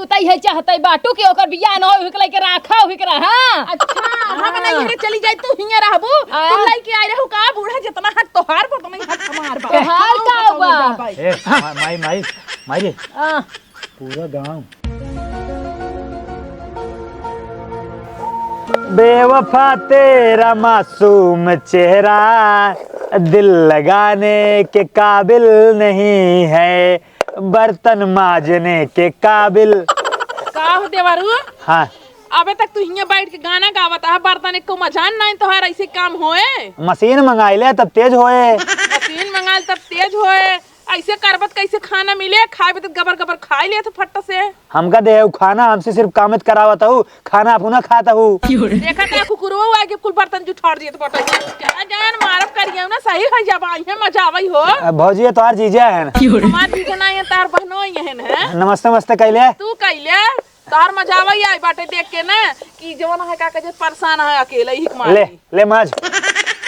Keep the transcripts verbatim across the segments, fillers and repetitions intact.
तू तई है चाहतई बाटू कि ओकर बियाह न होई, हुकलाई के राखा हुकरा, हाँ? अच्छा, हम हाँ। नहीं रे चली जाई, तू हियां रहबू। हाँ। तू लइके आए रहू का बूढ़ा, जितना हक तोहार बा, उतना ही हक हमार बा। तोहार हम का बा? जाबै। ए, मा-, माई, माई, माई रे। हाँ। पूरा गांव। बेवफा तेरा मासूम चेहरा दिल लगाने के काबिल नहीं है, बर्तन माजने के काबिल। का हो देवरू? हाँ। अबे तक तू हियां बैठ के गाना गावत है, बर्तन एको मजान नहीं तोहार, ऐसे काम होए? मशीन मंगाई ले तब तेज होए। मशीन मंगाल तब तेज होए। ऐसे करबत कैसे खाना मिले? खाए बदे गबर गबर खाए लेत फट्ट से। हमका दे उ खाना, हमसे सिर्फ कामत करावत हऊ, खाना अपना खात हऊ। देखत है कुकुरवा आके कुल बर्तन जुठार दिए तो बटई। चला जान मारब करियो ना, सही है जब आई है मजा आवई हो। अ, भौजी, ये तोहार जीजा है ना? हमार जीजा ना है, तार बहनो ही है ना। नमस्ते, नमस्ते कैले? तू कैले? तोहार मजा आवई आई बाटे देख के ना कि जवन है का कहे परेशान है अकेले ही कमाई। ले, ले माज।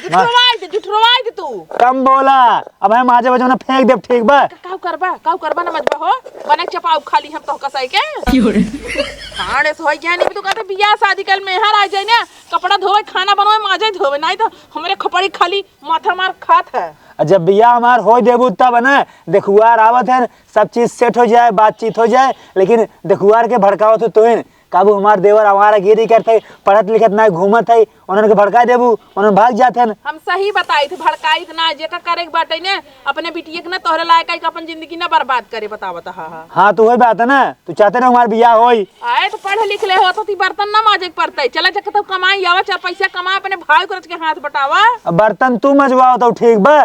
जुठरवाई दे, जुठरवाई दे तू। कम बोला, अब हम माजे बजे ना फेंक देब, ठीक बा? का-, काऊ करबा, काऊ करबा ना मजबा हो, बने चपाऊ खाली हम तो कसाई के। क्यों रे? ठाड़े से होई गया नहीं, तू कहते बियाह शादी कल मेहर आ जाए ना, कपड़ा धोवे, खाना बनवे, माजे धोवे, नहीं तो हमरे खपड़ी खाली माथा मार खात है। आ जब बियाह हमार होई देबू तब ना, देखुआर आवत है, सब चीज सेट हो जाए, बातचीत हो जाए, लेकिन देखुआर के भड़कावत हो तोहिन। काबू हमार देवर आवारागिरी करत है, पढ़त लिखत ना घूमत है, उन्हन के भड़का देबू, उन्हन भाग जात हन। हम सही बताई थे, भड़काई थे ना, जेका करे के बाटे ने, अपने बिटिया के ना तोहरे लायक आई के अपन जिंदगी ना बर्बाद करे, बतावत हा, हा। हाँ, तो वही बात है ना, तू चाहते ना हमार बियाह होई। आए तो पढ़ लिख ले हो, तो ती बर्तन ना माजे के पड़ते, चला जाके तो कमाई आवा, चार पैसा कमा, अपने भाई को रच के हाथ बटावा। अब बर्तन तू मजवाओ तो ठीक बा।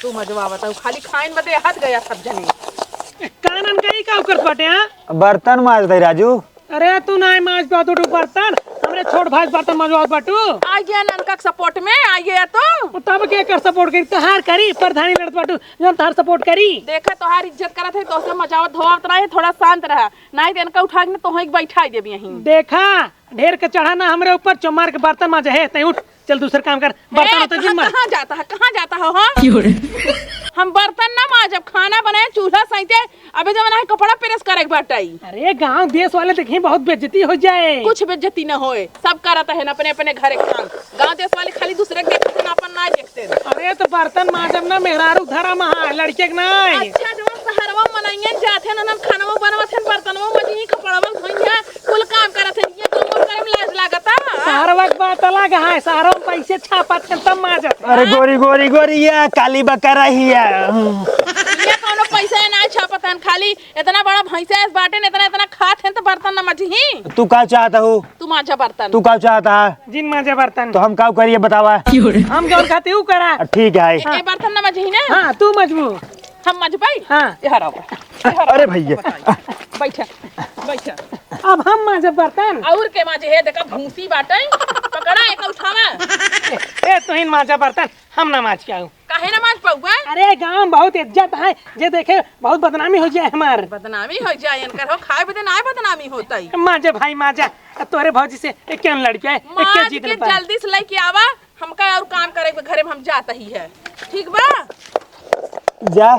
तू मजवावा तो खाली खाइन बदे हाथ गया सब जने। कानन का ही का करत बाटे, हाँ? बर्तन माज दे राजू। अरे तू नाई माज पावत तू बर्तन, हमरे छोट भाई बर्तन मजवावत बाटू। आ गया ननका के सपोर्ट में, आ गया तू। तब के कर सपोर्ट करी, तहार करी, प्रधानी लड़त बाटू, जौन तहार सपोर्ट करी। देखा तोहार इज्जत करत है, तोसे मजावत धोवत रहे, थोड़ा शांत रहा, नाई तो इनका उठा के ना तोहे के बैठा देब यहीं। देखा, ढेर के चढ़ा ना हमरे ऊपर, चुमार के बर्तन माजे है, तै उठ। चल दूसर काम कर, बर्तन ए, उर्तन जिन माज। कहाँ जाता है, कहाँ जाता हो, हाँ? क्यों रे? हम बर्तन ना माजब, खाना बनाए, चूल्हा सैते, अबे जवन है कपड़ा प्रेस करे के बाटे। अरे गांव देश वाले देखी बहुत बेइज्जती हो जाए। कुछ बेइज्जती ना होए, सब करत है अपने अपने घरे काम। गांव देश वाले खाली दूसरे के देखते हैं, अपन ना देखते हैं। अरे तो बर्तन माजब ना, मेहरारू धरम है, लड़के के ना। अच्छा जवन सहरवा मनइयन जात है ना, खानवा बनवत है, बर्तनवा मजिही, कपड़वा धोइया, कुल काम करत है, ये तुम करे में लाज लागता? सहरवा के बात अलग है, सहरवा में पैसे छापत है तब माजत है। अरे गोरी, गोरी, गोरी, ये काली बकरा ही है। ये कौनो पैसा ना छापत है, खाली इतना बड़ा भैंसा इस बाटे न, इतना, इतना खात है तो बर्तन न मजही। तू का चाहता हो? तू माजा बर्तन। तू का चाहता है? जिन माजा बर्तन। तो हम का करिए बतावा? हम जौन खाते ऊ करा। ठीक है। ए, ए बर्तन न मजही ना? हाँ, तू मजबू। हम मजबई? हाँ। यहाँ रहो। अरे भैया। बैठा, बैठा। अब हम माजब बर्तन। और के माजे है, देखा भूसी बाटे। पकड़ा, एक उठावा। ए, तुहिन माजा बर्तन, हम ना माज के आऊ। काहे ना माज पाऊबा? अरे, गांव में बहुत इज्जत है, जे देखे बहुत बदनामी हो जाए हमार। बदनामी हो जाए इनकर, हो खाए बदे ना बदनामी होता ही। माजा भाई, माजा। तोरे भौजी से एक क्या लड़के है, एक क्या माज जीत के लेता है? जल्दी से लेके आवा। हमका और काम करे के घरे में, हम जात ही है। ठीक बा? जा।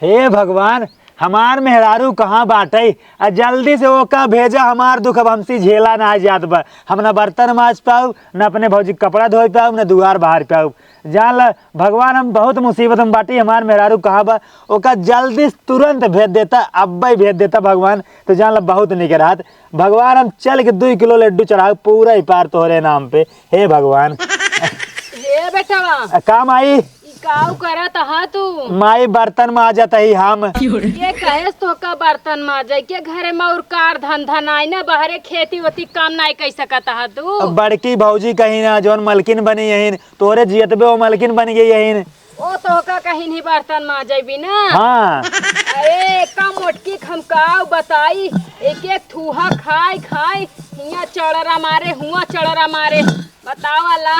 हे भगवान, हमार मेहरारू कहाँ बाटइ? आ जल्दी से ओका भेजा, हमार दुख अब हमसे झेला ना जात बा। हम ना बर्तन माज पाउब, ना अपने भौजी के कपड़ा धोए पाउब, ना दुआर बहार पाउब। जान ला, भगवान, हम बहुत मुसीबत में बाटी, हमार मेहरारू कहाँ बा, ओका जल्दी से तुरंत भेज देता, अब्बे भेज देता भगवान, तो जान ला, बहुत नीक रहत। भगवान, हम चल के दुई किलो लड्डू चढ़ाउब पूरा ही पार तोहरे नाम पे, हे भगवान। हे बेटवा। आ, का माई? ई काउ करत हा तू? माई, बर्तन माजत ही हम। के कहेस तोहका बर्तन माजे के? घरे में और कार धंधा नाई ना, बहरे खेती ओती काम नाई कई सकत हा तू? अब बड़की भौजी कहीं ना, जौन मलकिन बनी यहीं, तोरे जियतबे वो मलकिन बन गई यहीं। ओ तोहका कहीं नहीं बर्तन माजे बिना? हाँ। अरे, का मोटकी खमकाउ बताई, एक एक थूहा खाए खाए हियाँ चड़रा मारे, हुआँ चड़रा मारे। बतावा ला,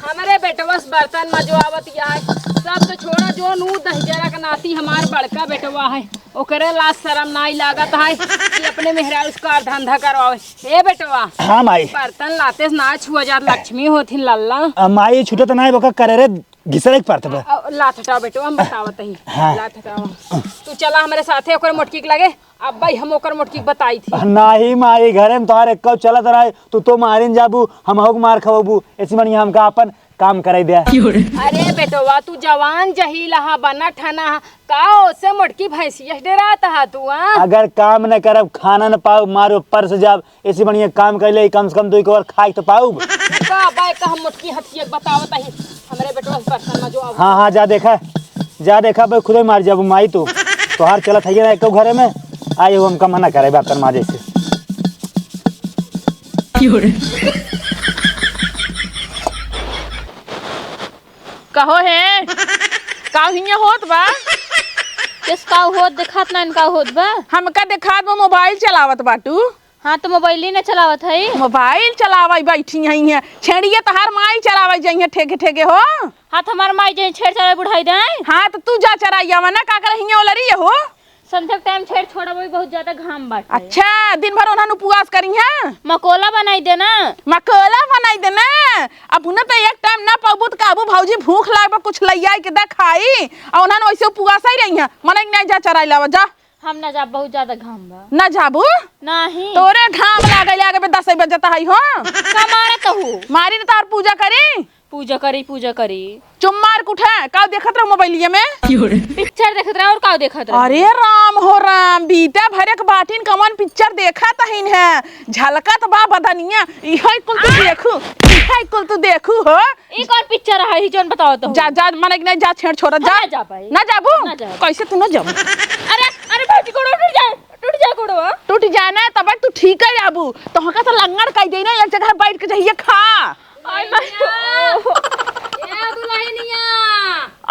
हमरे बेटवा से बर्तन मजवावत है। सब तो छोड़ा, जो नू दहिजरा के नाती हमार बड़का बेटवा है, ओकरे लाज शरम नाई लागत है कि अपने मेहरारू से कार धंधा करवावे। ए बेटवा, हाँ माई। बर्तन लाते से ना छुआ जात, लक्ष्मी होथिन लल्ला। आ, माई, छूटत नाई, बका करे रे, घिसरे के पड़त बा। आ, लात हटावा बेटवा, हम बतावत ही। हाँ। लात हटावा। तू चला हमरे साथे ओकर मोटकी के लगे। अब भाई हम ओकर मोटकी के बताई थी। नाही माई, घरे में तोहार एक्को चलत रहे, तू तो मारिन जाबू, हमहू के मार खवबू। ऐसी बढ़िया हमका आपन काम कराई दे। अरे बेटवा, तू जवान जहीला हा, बना ठना हा, का ओसे मोटकी भैंसिया से डेरात हा तू, आ? अगर काम न करब, खाना न पाउब, मार ऊपर से जाब, ऐसी बढ़िया काम कइले, कम से कम दो एक बार खाए तो पाउब। का बा, का हम मोटकी हथिया के बतावत ही, हमरे बेटवा से बर्तन मजवावा। हाँ, हाँ, जा देखा, जा देखा, भाई खुदे मार जाबू माई तू। तोहार चलत है ना एको घरे में, आई हो हमका मना करे बर्तन माजे से। कहो है, का हियाँ होत बा? किस का होत देखात ना, इनका होत बा? हमका देखात बा मोबाइल चलावत बाटू। हाँ, तो मोबाइल ही ना चलावत है। मोबाइल चलावे बैठी हैं, हैं। छेड़िए तहार माई चलावे जाई हैं ठेके ठेके हो। हाँ, तो हमार माई जाई छेड़ चलावे बुढ़ाई दे। हाँ, तो तू जा चराई आवा ना, का करे हियाँ ओलरी हो? संझा के टाइम छेड़ छोड़ा, वही बहुत ज्यादा घाम बाटे। अच्छा, दिन भर उन्हन उपवास करी हैं? मकोला बनाई दे ना। मकोला बनाई दे ना। अब उन्हें तो एक टाइम ना पाबू तो कहबू भौजी भूख लाग बा, कुछ लैया के दे खाई। और उन्हन वैसे उपवास ही रही हैं। मने नहीं जा चराई लावा, जा। हम ना जाब, बहुत ज्यादा घाम बा। ना जाबू? नहीं। तोरे घाम लागे लागे पे दस बजे जता है हो। का मारत हो? मारी न तार पूजा करी। पूजा करी, पूजा करी। चुम्मार कुठे, का देखत रहो मोबाइलिया में? पिक्चर देखत रहे और का देखत रहे? अरे राम हो राम, बीता भरे के बाटिन कवन पिक्चर देखत हइन है? झलकत बा बदनिया, इहे कुल तू देखू, इहे कुल तू देखू हो। ई कौन पिक्चर है, ही जौन बताओ तो? जा, जा, मने कि नहीं, जा, छेड़ छोड़ा, हम जा। ना जा पाई। ना जाबू? ना जाब। कैसे तू ना जाबू? अरे, अरे भौजी, गोड़वा टूट जाए, टूट जाए गोड़वा। टूट जाए ना, तब तू ठीक है जाबू। तो हका तो लंगड़ कह दे ना, एक जगह बैठ के जहिए खा। हाय माय। ए दुल्हनिया।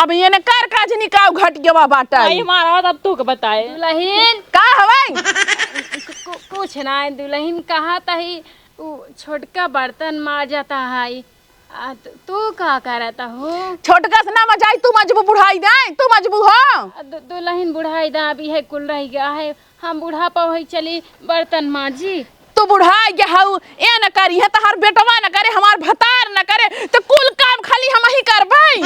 अब ये ने कर काज निकाव घट गवा बाटा। भाई हमारा तब तू के बताए। दुल्हन। का हवाई? कु-, कुछ ना है दुल्हन, कहा तही उ छोटका बर्तन माजत है। आ, तू, तू का करत हो? छोटका से ना मजाई, तू मजबू बुढ़ाई दे, तू मजबू हो। आ, दु-, दुल्हन बुढ़ाई दे, अब इहे कुल रह गया है। हम बुढ़ापा होई चली बर्तन माजी। तू बुढ़ाई गया हऊ, ए न करी है, तहार बेटवा न करे, हमार भतार न करे, तो कुल काम खाली हम ही करबई।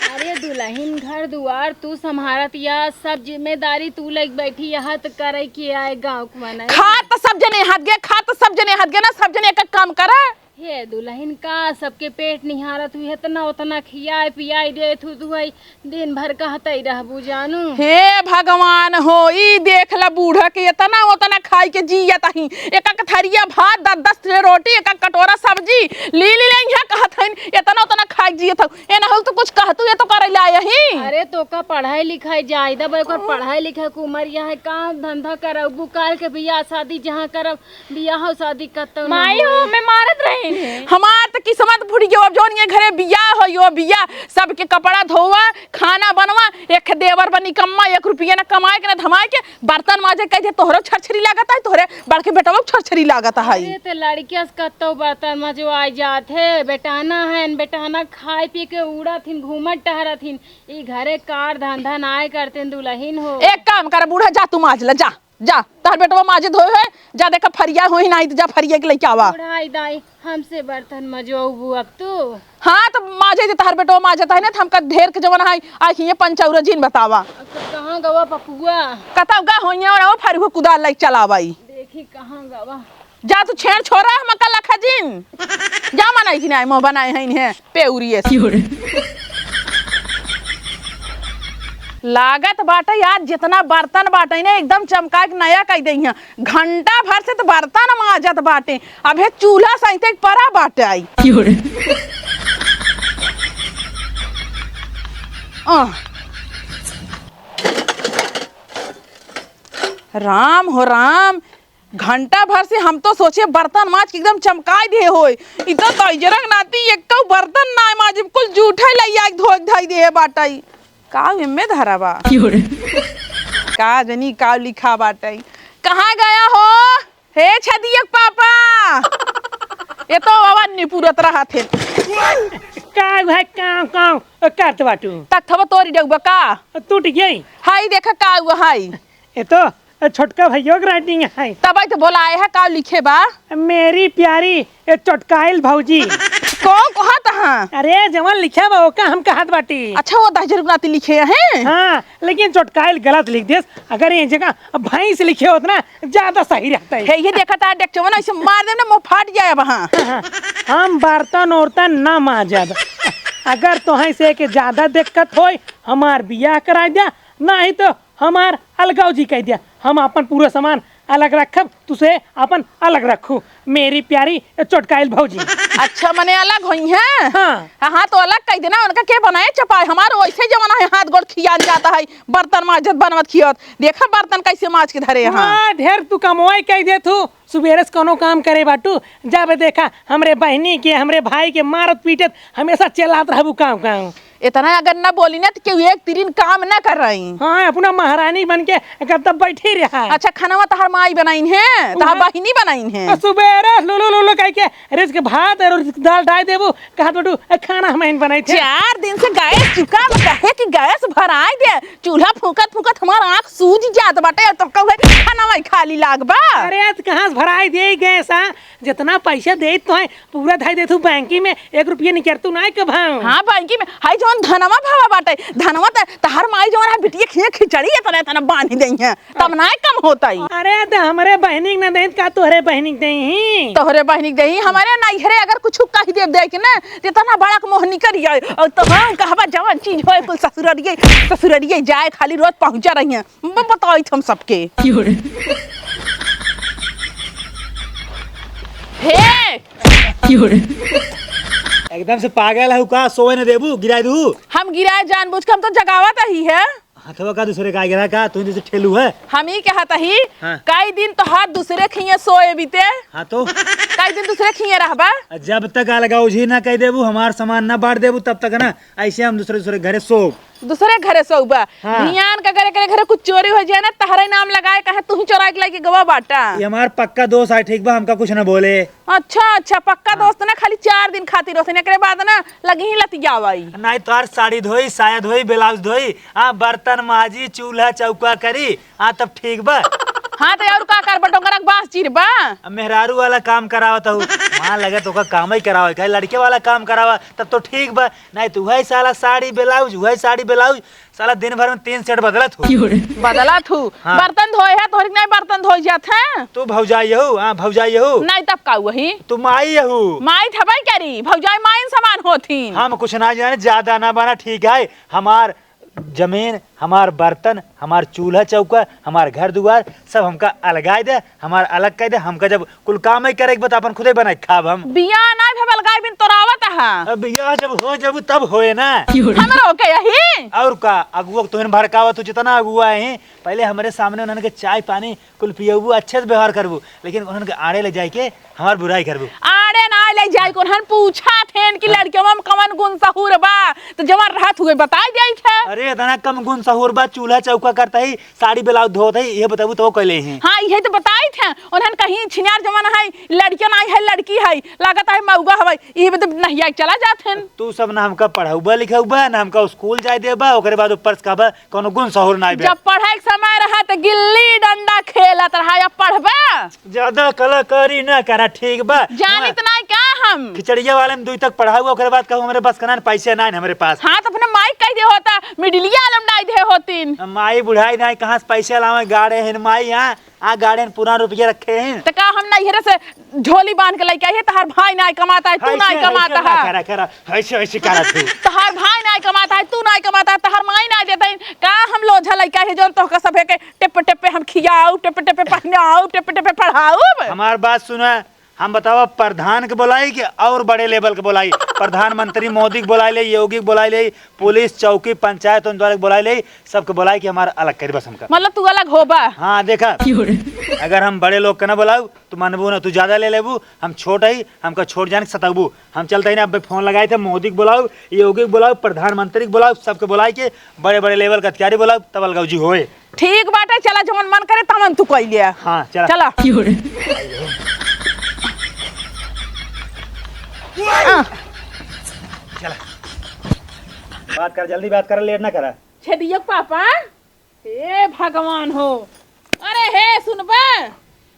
अरे दुल्हन, घर दुआर तू संभारत या, सब जिम्मेदारी तू लेके बैठी, यहाँ तो करे के आए गाँव के मने। खा तो सब जने हाथ गए, खा तो सब जने हाथ गए ना, सब जने एक एक काम करे। हे दुल्हन, का सबके पेट निहारत हुई, इतना उतना खियाए पियाए देत हु तू है, दिन भर कहते रहबू जानू। हे भगवान हो, ई देख ला बूढ़ा के इतना उतना खाई के जियत ही, एक एक थरिया भात, दस दस ठे रोटी, एक एक कटोरा सब्जी ली ली ले यहाँ कहत हन, इतना उतना खाई के जियत हऊ। ए ना होल तो कुछ कहतू, ये तो करे ला यही। अरे तो का पढ़ाई लिखाई जायदा बा, ओकर पढ़ाई लिखाई के उमर यहाँ है, काम धंधा करबू, काल के बियाह शादी जहाँ करब, बियाह शादी कतौ ना माई होई। हो, मैं मारत रही है। हमार त किस्मत फूट गयो, अब जौन ये घरे बियाह हो, यो बियाह, सबके कपड़ा धोवा, खाना बनवा, एक देवर बा निकम्मा, एक रुपया ना कमाए के ना धमाए के, बर्तन माजे कह दे, तोहरो छरछरी लागत है, तोहरे बड़के बेटवा छरछरी लागत है। अरे, तो लड़किया से कतौ बर्तन मजवाए जात है, बेटाना है, बेटाना खाए पी के उड़त हिन, घूमत टहरत हिन, ई घरे कार धंधा नाय करते दुल्हन हो। एक काम कर बूढ़ा, जा तू माज ला, जा। जा, तहर बेटवा माजे धोए है, जा देखा फरिया होई नाही त जा फरिया के लइके आवा। बुढ़ाई दाई, हमसे बर्तन मजोबू अब तू? हाँ, त माजे जे तहर बेटवा माजत है ना, त हमका ढेर के जवन है, आ हिये पंचौरा जिन बतावा। अब तो कहाँ गवा पपुआ? कतौ गा होइया और वो फरुह कुदाल लइके चलावाई। देखी कहाँ गवा। जा तू छेड़ छोरा, हमका लखा जिन। जा मनाई कि नाही, मोह बनाए है इन्हें। पेउरिये से। लागत बाटे आज जितना बर्तन बाटे ना एकदम चमका के नया कई दई हैं। घंटा भर से तो बर्तन माजत बाटे, अब हे चूल्हा सहित एक परा बाटे आई। आह। राम हो राम, घंटा भर से हम तो सोचे बर्तन माज के एकदम चमकाई दे होय। इ तो तैजरक नाती एक्को बर्तन ना माजिब, कुल जूठे लइया के धोए के धई दे बाटई। का एमे धरा बा? का जनी का लिखा बाटई? कहाँ गया हो? हे छदिया के पापा, ये तो आवाज नहीं पूरत रहा थे। का भाई, काव, काव करत बाटू? तख्तवा तोरी डउबा का? टूट गई? हाई देखा का हुआ हाई। ये तो छोटका भैया के राइटिंग है। तब तो बोलाए है, का लिखे बा? मेरी प्यारी, ये चटकाइल भौजी। कौन कहत हाँ? अरे, जवन लिखे बा, ओका हम कहत बाटी। अच्छा, वो दहजर नाती लिखे हैं? हाँ, लेकिन चटकाइल गलत लिख देस। अगर ये जगह भैंस लिखे होत ना, ज्यादा सही रहता है। हे, ये देखा था, डेकचवन ऐसे मार देब ना, मुंह फाट जाए वहाँ। हम बर्तन औरतन ना माजब। अगर तोहई से के ज्यादा दिक्कत होई, हमार बियाह कराई द्या, नहीं तो हमार अलगाव जी कह दिया। हम अपन पूरा सामान अलग रखब, तुसे अपन अलग रखू, मेरी प्यारी चटकाइल भौजी। अच्छा, मने अलग होई हैं? हाँ। हाँ, तो अलग कह देना, उनका के बनाए चपाए? हमार वैसे जमाना है, हाथ गोड़ खियान जाता है, बर्तन माजत बनवत खियत। देखा बर्तन कैसे माज के धरे हैं। वाह, ढेर तू कमवाई कह दे तू। सुबेरे से कोनो काम करे बाटू, जब देखा हमरे बहिनी के, हमरे भाई के मारत पीटत हमेशा चिल्लात रहबू काव काव। इतना अगर ना बोली ना तो केहू एक तिरिन काम ना कर रही। हाँ, अपना महारानी बन के एकदम बैठी रहा। अच्छा, खानावा तहार माई बनाइन है, तहार वहाँ बहिनी बनाइन है? और सुबेरे लुलु लुलु कह के रिस्क भात और रिस्क दाल डाल देबू, कहत बाटू, "ए, खाना हम ही बनाई थे।" चार दिन से गैस चुका बा, कहे कि गैस भराई दे, चूल्हा फूकत फूकत हमार आँख सूज जात बाटे, और तब कहू है खाना वही खाली लाग बा। अरे, आज कहाँ से भराई दे गैस, हाँ? जितना पैसा देत तो है, पूरा धई देत हूँ बैंकी में, एक रुपया निकरतू नाय के भाव। हाँ, बैंकी में, हाय जौन धनवा भवा बाटे, धनवा त, तहार माई जौन है बिटिया खिए खिचड़ी इतना, इतना बांध दई है, तब नाय कम होता ही। अरे, त हमरे बहिनी के ना देत का तोहरे बहिनी के देही? तोहरे बहिनी के देही, हमरे नैहरे अगर कुछ कह दे, दे के ना, त इतना बड़ा के मुँह निकल जाए, और तो हम कहबा जवन चीज होए कुल ससुररिये, ससुररिये जाए, खाली रोज पहुँचा रही है। ब-, बताइत हम सबके। क्यों रे? हे! क्यों रे? एकदम से पागल है का? सोए न देबू, गिराई दू। हम गिराए जानबूझ के, हम तो जगावत ही है। हथवा का दूसरे का गिरा का? तू जैसे ठेलू है। हम ही कहत ही, हाँ। कई दिन तो हाथ दूसरे खिए सोए बीते। हाँ तो? कई दिन दूसरे खिए रहबा। जब तक अलगाव जी ना कह देबू, हमार सामान ना बांट देबू, तब तक ना ऐसे हम दूसरे दूसरे घरे सोब। दूसरे घरे सोउबा। हाँ। धियान का करे, करे घरे कुछ चोरी हो जाए ना, तहरे नाम लगाए, कहे तू ही चोराई के लेके गवा बाटा। ये हमार पक्का दोस्त है, ठीक बा, हमका कुछ ना बोले। अच्छा, अच्छा, पक्का हाँ। दोस्त ना खाली चार दिन खातिर होते, एकरे बाद ना लगी ही लतियावाई। नहीं, तोहार साड़ी धोई, साया धोई, ब्लाउज धोई, हाँ, बर्तन माजी, चूल्हा चौका करी, हाँ, तब ठीक बा। हाँ, तो और का करबा, डोंगरा के बांस चीरबा? अब मेहरारू वाला काम करावत हूँ, वहाँ लगे तो ओकर काम ही करावे, कहे लड़के वाला काम करावा, तब तो ठीक बा। नहीं तो वही साला साड़ी ब्लाउज, वही साड़ी ब्लाउज, साला दिन भर में तीन सेट बदलत हो। बदलत हूँ। हाँ। बर्तन धोए है, तोहरी नहीं बर्तन धोए जात है। तू भौजाई हो, हाँ, भौजाई हो। नहीं तब का वही? तू माई हो। माई थबाई करी, भौजाई माइन समान होथिन। हम कुछ ना जाने, ज्यादा ना बना, ठीक है। हमार जमीन, हमार बर्तन, हमार चूल्हा चौका, हमार घर दुआर, सब हमका अलगाई दे, हमार अलग कह दे। हमका जब कुल काम ही करे के बा, त अपन खुदे बनाई खाब हम। बियाह नाय भे बलगाई बिन तोरावत हा। अब बियाह जब हो जब तब होए ना। हमरो के यही। और का, अगुआ के तोहन भड़कावत हो, जितना अगुआ है, पहले हमरे सामने उन्हन के चाय पानी कुल पियबू, अच्छे से व्यवहार करबू, लेकिन उन्हन के आड़े ले जाए के हमार बुराई करबू। आड़े ना ले जाए के, उन्हन पूछा थे कि हाँ। लड़के में कवन गुण सहूर बा, तो जवन रहत हुए बताई जाई थे। अरे, इतना कम गुण सहूर बा, चूल्हा चौका करता ही, साड़ी ब्लाउज धोत है, ये बताबू तो कैले हैं। हाँ, ये तो बताई थे। उन्हन कहीं छिनार जवन है, लड़कियों ना है, लड़की है, लागत है मऊगा हवे, ये बदे नहिया के चला जात हैं। तू सब ना हमका पढ़ाउबा लिखाउबा, ना हमका स्कूल जाए देबा, ओकरे बाद ऊपर से कहबा कोनो गुण सहूर ना आइबे। जब पढ़े के समय रहा तो गिल्ली डंडा खेलत रहा, अब पढ़बा? ज्यादा कलाकारी ना करा, ठीक बा? जानित हाँ। ना का हम? खिचड़िया वाले में दुई तक पढ़ाउबा, ओकरे बाद कहू हमरे बस के ना पैसे ना है हमरे पास। हाँ, तो अपने माई कह दे होता, मिडिलिया आलम डाई दे होतीन। माई बुढ़ाई ना, कहाँ से पैसे लावे, गाड़े हैं माई यहाँ। आ गाड़ियन पुरान रुपया रखे हैं। त का हम नैहरे से झोली बांध के लेके आई है, तहार भाई नाय कमाता है, तू हाय नाय से, हाय कमाता करा, है। करा, करा, हाय से, हाय से करा तू। तहार भाई नाय कमाता है, तू नाय कमाता है, तहार माई नाय देता है। का हम लोझा लेके आई है, जौन तोहका सभे के टिप टिप पे हम खियाऊ, टिप टिप पे पहनाऊ, टिप टिप पे पढ़ाऊ? हमार बात सुना, हम बतावा, प्रधान के बोलाई कि और बड़े level के बोलाई? प्रधानमंत्री मोदी के बोलाई ले, योगी के बोलाई ले, पुलिस चौकी पंचायत उन द्वारा के बोलाई ले, सबके बोलाई कि हमारा अलग करी बस हमका। मतलब तू अलग होबा? हाँ, देखा, अगर हम बड़े लोग के ना बोलाऊ तो मानबू ना, तू ज्यादा ले लेबू। हम छोट हई, हमका छोट जान के सताबू। हम चलते ही ना, अब फोन लगाए थे, मोदी के बोलाऊ, योगी के बोलाऊ, प्रधानमंत्री के बोलाऊ, सबके बोलाई के बड़े बड़े level के अधिकारी बोलाऊ, तब अलगौजी होए। ठीक बाटे, चला, जवन मन करे तवन तू कइ लिया। हाँ, चला। चला। चला। बात कर, जल्दी बात कर, late ना करा। छेदियो पापा, हे भगवान हो। अरे हे, सुनबा?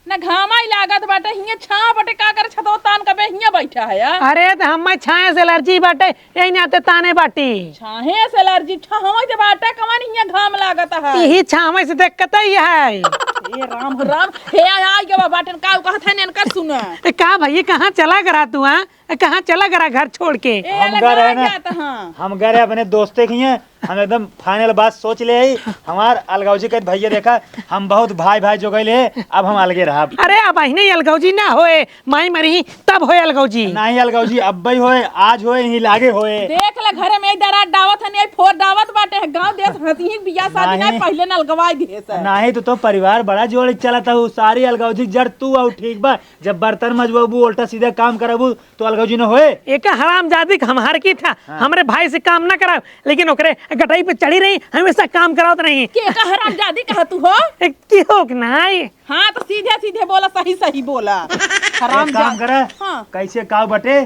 न घामा ही लागत बाटे, हियाँ छाँह बाटे, का करे छतवा तान कबे हियाँ बैठा है, आ? अरे, त हम्मे छाँहे से allergy बाटे, यही नाते ताने बाटी। छाँहे से allergy, छाँहवा से बाटे, कवन हियाँ घाम लागत है? यही छाँहे से दिक्कत ही है। हे राम, राम, हे आ, आ गवा बाटे, का कहत है, इनकर सुना। ए, का भई, कहाँ चला गरा तू, हाँ? ए, कहाँ चला गरा घर छोड़ के? ए, हम अलग गए रहे आ ना, जात हाँ। हम गए रहे अपने दोस्ते के हियाँ, हम एकदम final बात सोच ले आई। हमार अलगौजी कहत, "भैया देखा, हम बहुत भाई भाई जो गइले, अब हम अलगे रहब।" अरे, अब अहिने अलगौजी ना होए, माई मरी तब होए अलगौजी। नहीं अलगौजी, अब ही होए, आज होए, यहीं लागे होए। देख ले, घरे में दरार डावत है, नहीं फोर डावत बाटे है, गाँव देश हंसी ही बियाह शादी ना नहीं। पहले न अलगवाई दिए से। नहीं तो, तो परिवार बड़ा जोड़ के चलत हूँ, सारी अलगौजी जड़ तू आऊ, ठीक बा? जब बर्तन मजबू, उल्टा सीधा काम करबू, तो अलगौजी न होए। एका हरामजादी के हम हर की था, हाँ। हमरे भाई से काम ना कराओ, लेकिन ओकरे गटई पे चढ़ी रही, हमेशा काम करावत रही। के का हरामजादी कहा तू हो? ए, की हो कि नाई? हाँ, तो सीधे सीधे बोला, सही सही बोला। एक काम हरामजादी। करे, हाँ। कैसे काव बटे,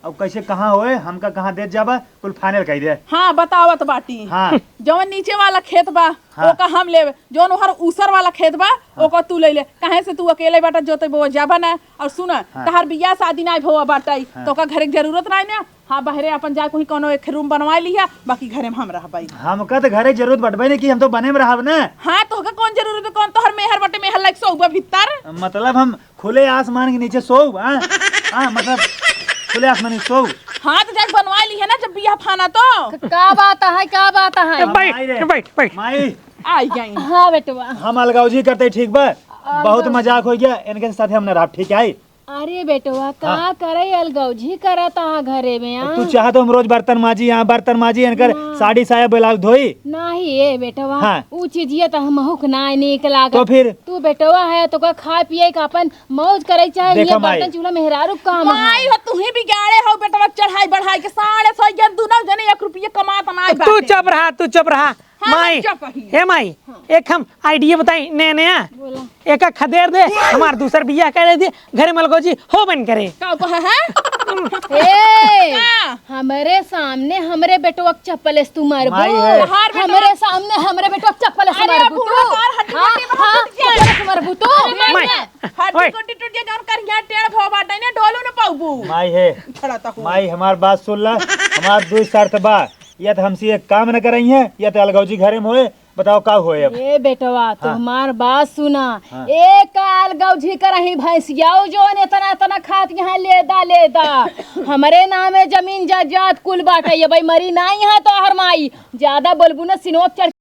अब कैसे कहाँ होए, हमका कहाँ देत जाबा, कुल final कही दे। हाँ, बतावत बाटी। हाँ। जवन नीचे वाला खेत बा, हाँ। ओका हम लेब, जौन ओहर ऊसर वाला खेत बा, हाँ। ओका तू ले ले। काहे से तू अकेले बाटा जोते बोवे जाबा ना। और सुना, हाँ। तहार बियाह शादी ना भवा बाटाई, हाँ। तो ओका घरे के जरूरत ना ना। हाँ, बहरे अपन जाए कोई कोनो एक room बनवा लिहा, बाकी घरे में हम रहबाई। हमका तो घरे जरूरत बटबे नहीं कि हम तो बने में रहब ना। हाँ, तो ओका कौन जरूरत है, कौन तोहर मेहर बटे, मेहर लायक सोउबा भीतर? मतलब हम खुले आसमान के नीचे सोउब, हाँ? हाँ, मतलब खुले आसमान के सोउब। हाँ, तो जाके बनवा लिहा ना जब बियाह फाना तो। का बात है, का बात है? ए, बैठ, माई रे। बैठ, बैठ। माई, आई गई। हाँ बेटवा। हम अलगौजी करते, ठीक बा? बहुत मजाक होइ गया, इनके साथ हम ना रहब, ठीक है? अरे बेटवा, का हाँ। करे अलगौजी करत आहा घरे में, अब आ? तू चाह तो हम रोज बर्तन माजी, यहाँ बर्तन माजी, इनकर हाँ। साड़ी साया ब्लाउज धोई। नाही ए बेटवा, हाँ। ऊ चीजिया तो हमहू के नाय नीक लागत। तो फिर? तू बेटवा है, तो का खाए पिए का अपन मौज करे चाहे, देखा ये माई। बर्तन चूल्हा मेहरारू के काम है। माई हो, तू ही बिगाड़े हो बेटवा, चढ़ाई बढ़ाई के साढ़े सौ के दुनो जने एक रुपये कमात नाय तू बाटे। चुप रहा, तू चुप रहा। हाँ, माई, हम चुप ही। हे माई, हाँ। एक हम idea बताई, नया नया। बोला। एका खदेर दे, हमार दूसर बियाह करे दे, घरे में अलगौजी हो बन करे। का कहा है? ए, का? हमरे सामने हमरे बेटवा के चप्पल से तू मारबू। माई है। तोहार बेटवा हमरे सामने हमरे बेटवा के चप्पल से अरे, मारबू बूढ़ा तू। तोहार हड्डी हाँ, गोटी में हाँ, टूट जाए। चप्पल से मारबू तू। अरे, माई, माई। हड्डी माई। गोटी टूट जाए, जौन करिया टेढ़ भवा बाटे ने, डोलू न पाउबू। माई है। खड़ा तक हो। माई, हमार बात सुन ला, हमार दुई शर्त बा, या तो हमसे एक काम न करई है, या तो अलगौजी घरे में होए, बताओ का होए अब? ए बेटवा, तू हाँ। हमार बात सुना। हाँ। ए काल गौजी करही भैंसियाऊ जौन एतना एतना खात यहाँ लेदा लेदा। हमरे नामे जमीन जायदाद कुल बाटे, ये भाई मरी नाई है तोहर माई। ज्यादा बोलबू ना सिनोक चढ़